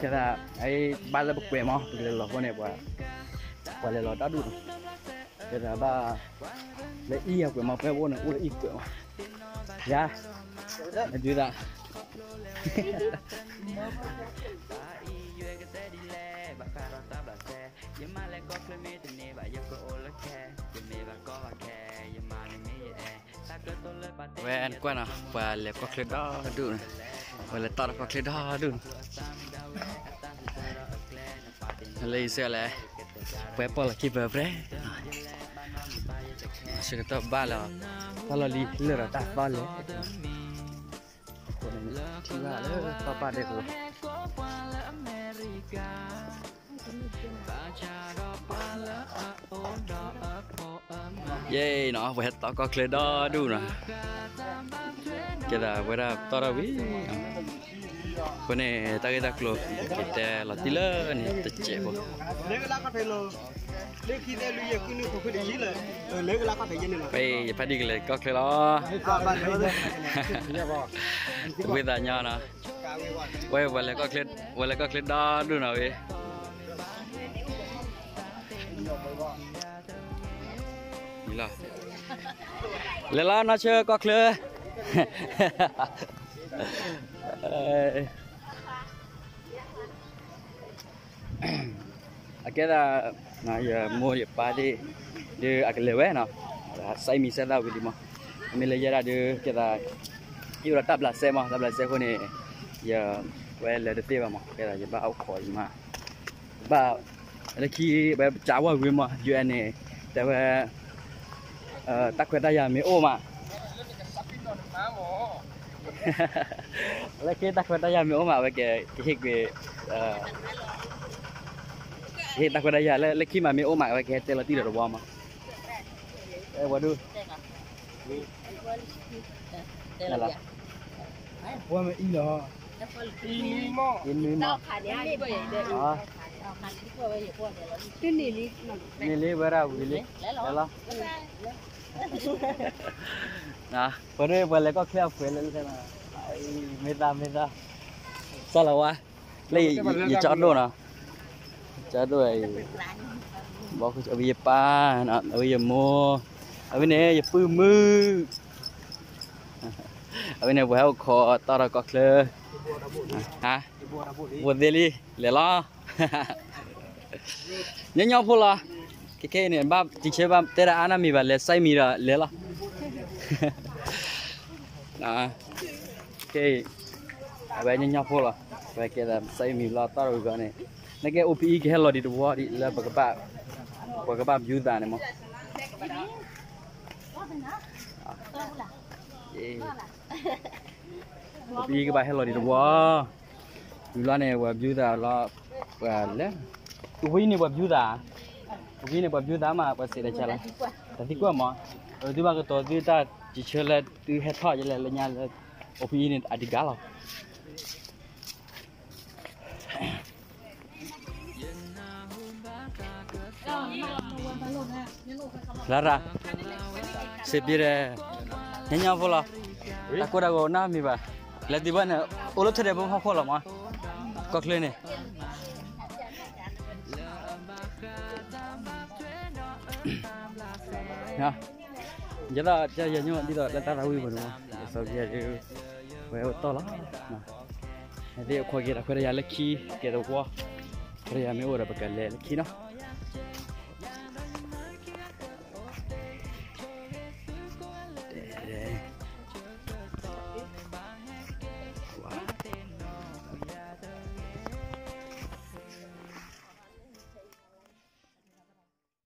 ကဲဒၣ် အဘၣ်လၢပကွဲးမး ပကလဲၤလီၤအဃိန့ၣ် ပှၤလဲၤလီၤတၢ်ဒူၣ်နီၤ, ကဲဒၣ်ဘၣ် လၢအံၤအကွဲးမး ဖဲအိၣ်န့ၣ် အိၣ်လၢအံၤကွဲးမး, ယၤ အဒုးသး ဝဲကွၢ်နီၤ ပှၤလဲၤကီၢ်ချၢဒီဒူၣ်န့ၣ်, ပှၤလဲၤတီၢ်ဒီးကီၢ်ချၢဒီဒူၣ်န့ၣ်, လၢအံၤစ့ၢ်ကီးလဲၣ်, ပှၤပီၢ်လီၤခံပၢၤပြဲ, ဆၢကတီၢ်ဘၣ်လီၤ, တၢ်လီၢ်လံၤလၢာ်ဒီးတၢ်သီလဲၣ်, အဃိန့ၣ်ထံၣ်ဘၣ်လၢပီၢ်ပၢ်ဒဲးပူၤ ယဲၢ်နီၤ ပှၤဟဲတီၢ်ကီၢ်ချၢဒီဒူၣ်နီၤ, ကဲဒၣ်ပဝဲဒၣ်တီၢ်ထီၣ်ဝံၤ, အဃိန့ၣ် တၢ်ဂ့ၢ်တၢ်ကျိၤ က့ၤတဲလီၤတံၢ်လၢန့ၣ်တစဲးဖိ, လၢခံသဲလွံၢ်ယဲၢ်ဃုနွံဃုနွံဃုတယံၤလၢ, လၢကလါခီၣ်ဖဲယဲၢ်န့ၣ်လီၤ, ယဖးဒံကလဲၤကီၢ်ချၢလီၤ, ဝ့ၢ်သးညီနီၤ, ဝဲပှၤလဲၤကီၢ်ချၢဒီဒူၣ်နီၤဝဲ လဲၤလီၤနီၢ်ဆၢကီၢ်ချၢ, အကဲဒၣ် ယမိၢ်ယပၢ်သ့ၣ် ဒီးအကလဲၤဝဲနီၤ, စဲးမံၤစဲးသၣ်ဝံၤလံမး, မ့ၢ်လၢယဲဒၣ်ဒီး ကဲဒၣ် ယအိၣ်ဒီးတၢ်ဘျးစဲမး တၢ်ဘျးစဲအဃိန့ၣ် ယဝဲလဲၤတသ့ဘၣ်မး, ကဲဒၣ်ယဘၣ်အိၣ်ခိးယမါ ဘၣ်, လၢခံဝဲကးဝီၤဝံၤမး UN န့ၣ် တဲဝဲ တၢ်ခွဲးတၢ်ယာ်မ့ၢ်အိၣ်မး, လၢခံတၢ်ခွဲးတၢ်ယာ်မ့ၢ်အိၣ်မး အဝဲကဟ့ၣ်ကွံာ်, ကဟ့ၣ်တၢ်ခွဲးတၢ်ယာ်လၢ လၢခံမးမ့ၢ်အိၣ်မး အဝဲကဟဲတဲလီၤတံၢ်ဒီးတဝီမး, ဝဲဒၣ် ဝဲမ့ၢ်အံၤလီၤ, အံၤမ့ၢ်မး, န့ၣ်လံဝဲဒၣ်ဝံၤလံ, လဲၤလီၤ, ပှၤဒ်ပှၤလဲၤကီၢ်ချၢအပှဲၤလၢ, မ့ၢ်သးမ့ၢ်သး, စၢ်လီၤဝါ, လၢယကၠီဒိၣ်နီၤ, ကၠီဒိၣ်အံၤ, ဘီယပၢ်, အဝဲယမိၢ်, အဝဲန့ၣ်ယပုၢ်မုၣ်, အဝဲန့ၣ်ပှၤဟဲအိၣ်ခိးတီၢ်ထီၣ်ကီၢ်ချၢ, ဘိးသ့လံ, လဲၤလီၤ, ညီညီဖိလီၤ, ခဲခဲအံၤန့ၣ် ဘၣ်တံၤဆၢဘၣ်တဲဒၣ်အါနီတမံၤဘၣ် လဲၤစဲးမံၤဒီးလဲၤလီၤ, ခဲအံၤ, အဝဲညီညီဖိလီၤ, အဝဲကဲဒၣ်စဲးမံၤလီၤတီၢ်ထီၣ်ဝံၤဘျီန့ၣ်, နကဲ အိၣ်ပအံၤ ကဟဲလီၤဒံးတဝီဒံးလၢပကဘၣ် ပှၤကဘၣ်ဘျူးသးန့ၣ်မး, အိၣ်ဖဲအံၤကဘၣ်ဟဲလီၤဒံးတဝီ, ဝံၤလီၤန့ၣ် ပှၤဘျူးသးလီၤ, ပှၤလဲၤ, အိၣ်ဖဲအံၤန့ၣ်ပှၤဘျူးသး, အိၣ်ဖဲအံၤန့ၣ်ပှၤဘျူးသးမး ပှၤစံးဒီးကလီၤ, တၢ်သံကွၢ်မး, သုဘၣ်ကတိၤသုတၢ်စံးဆၢလၢသုဟဲထီၣ်ယလဲၣ်လၢညါလၢ, အိၣ်ဖဲအံၤန့ၣ်အဒံးကါလီၤ. လၢရၣ်, စံးဘျုးဒီး, ညီညီဖိလီၤ, တၢ်ကိၢ်တၢ်ဂီၤနၢ်မံၤဘၣ်, လဲၤတုၤဘၣ်န့ၣ် အိၣ်လၢထၢၣ်ဒဲးဖိဟီၣ်ခိၣ်လီၤမး, ကီၢ်ချၢန့ၣ် ယဲဒၣ် ယညိၣ်ဒ်သိးလၢတၢ်သးဝံၣ်ပူၤန့ၣ်မး စီၤပယဲဒုး ဝဲအိၣ်တီၢ်လီၤ, သ့ၣ်အိၣ်ခိးက့ၤဒီးခွဲးတၢ်ယာ်လၢခံ ကဲသဝီ, ခွဲးတၢ်ယာ်မ့ၢ်အိၣ်ဒီးပကလဲၤလၢခံနီၤ.